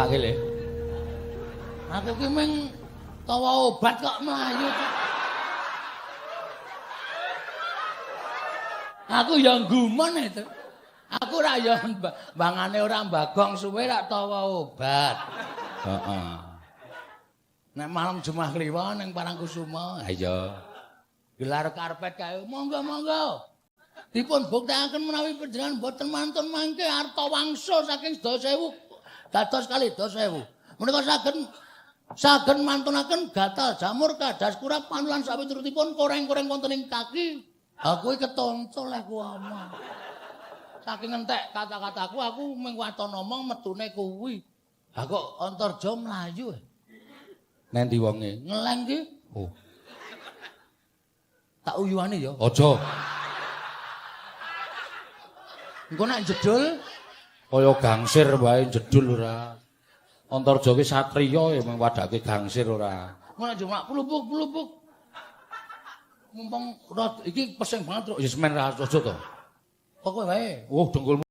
Mesake le. Aku ki ming tawa obat kok mlayu. Aku ya gumun itu. Aku ora ya bangane ora mbagong suwe rak tawa obat. Heeh. Nek malam Jumat Kliwon ning Parangkusuma, ha iya. Gelar karpet kae, monggo-monggo. Dipun buktekaken menawi panjenengan boten mantun mangke arta wangsul saking 10.000 dados kalih 10.000. Menika saged mantunaken gatal jamur kadas kurap panulan sawiturutipun koreng-koreng wonten ing kaki. Aku iki ketonco leh ku omong. Saking entek kata-kataku aku mung waton omong metune kuwi. Ha kok Antarja mlayu. Nendi wonge? Ngeleng ki. Oh. Tak uyuane ya. Aja. Engko nek jedul kaya gangsir wae jedul ora. Antarja ki satriya ya mung wadake gangsir ora. Engko nek cuma plupuk-plupuk. Mumpung iki pesing banget ya semen ra aja to. Pokoke wae. Oh dengkulmu